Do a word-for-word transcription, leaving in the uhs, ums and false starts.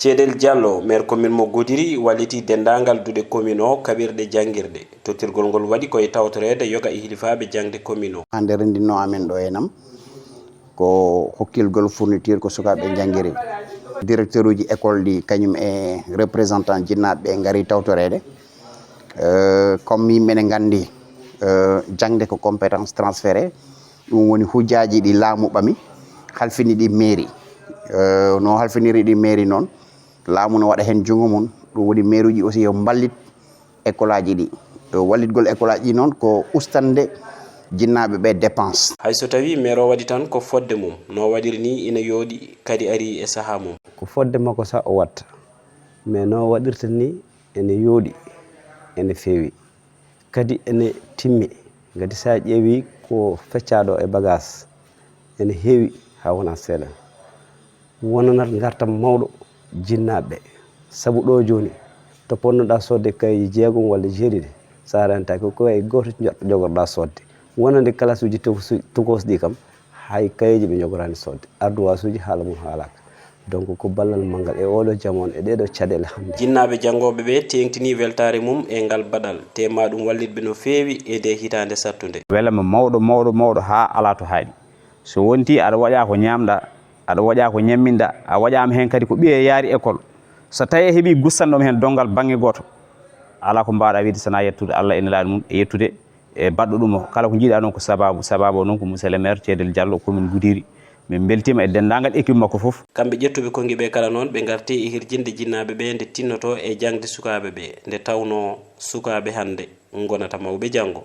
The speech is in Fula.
Ceedel Diallo, maire commune mo Goudiri, wallitii denndaangal duɗe commune o kaɓirɗe janngirde. Tottirgol ngol waɗi ko e tawtoreede yoga e hilifaaɓe jaŋde commune o. Hannde renndinno amen ɗo e nam ko hokkilgol fourniture ko sukaaɓe njanngiri. Directeur uji école ɗi kañum e représentant jinnaaɓe ɓe ngari tawtoreede. Euh, comme yimɓe ne nganndi, euh, jaŋde ko compétence transférée, ɗum woni hujjaaji ɗi laamu ɓami, halfini ɗi mairie. Euh, no halfiniri ɗi mairie noon, laamu no waɗa heen junngo mum. Ɗum woni maire uji aussi yo mballit école aji ɗi. Wallitgol école aji ɗi noon ko ustande jinnaaɓe ɓe dépense. Hay so tawii maire o waɗi tan ko fodde mum, no waɗiri ni ina yooɗi, kadi ari e sahaa mum. Ko fodde makko sa o watta, mais no waɗirta ni ene yooɗi, ene feewi, kadi ene timmi. Ngati sa ƴeewi ko feccaaɗo e bagaas, ene heewi haa wona seeɗa. Wonanat ngartam mawɗo jinnaaɓe ɓe. Sabu ɗo jooni, to ponnoɗa soodde kayeji jeegom walla jeeɗiɗi, sa rentaaki ko kaye gooto jo-, jogorɗa soodde. Wonande kalasuji tokos-, tokosɗi kam, hay kayeji ɓe jogorani soodde. Ardoise uji haala mum haalaka. Donc ko ballal manngal e oɗo jamaanu, e ɗeɗo caɗeele hannde. Jinnaaɓe janngooɓe ɓe teeŋtinii weltaare mum e ngal baɗal, te ma ɗum wallit ɓe no feewi e nde hitaande sattunde. Welama mawɗo, mawɗo, mawɗo haa alaa to haaɗi. So wonti aɗa waɗa ko ñaamɗa, aɗa waɗa ko ñamminɗa, a waɗaama heen kadi ko ɓiye yaari école. So tawii a heɓii gustanɗo mo heen donngal bannge gooto, alaa ko mbaawɗa wiide so wonaa yettude Allah e Nelaaɗo mum e yettude e baɗɗo ɗum o. Kala ko njiiɗa noon ko sabaabu, sabaabu o noon ko monsieur le maire Ceedel Diallo, commune Goudiri. Min mbeltiima e denndaangal équipe makko fof. Kamɓe ƴettuɓe konngi ɓe kala noon, ɓe ngarti e hirjinde jinnaaɓe ɓe nde tinnotoo e jaŋde sukaaɓe ɓe, nde tawnoo sukaaɓe hannde ngonata mawɓe janngo.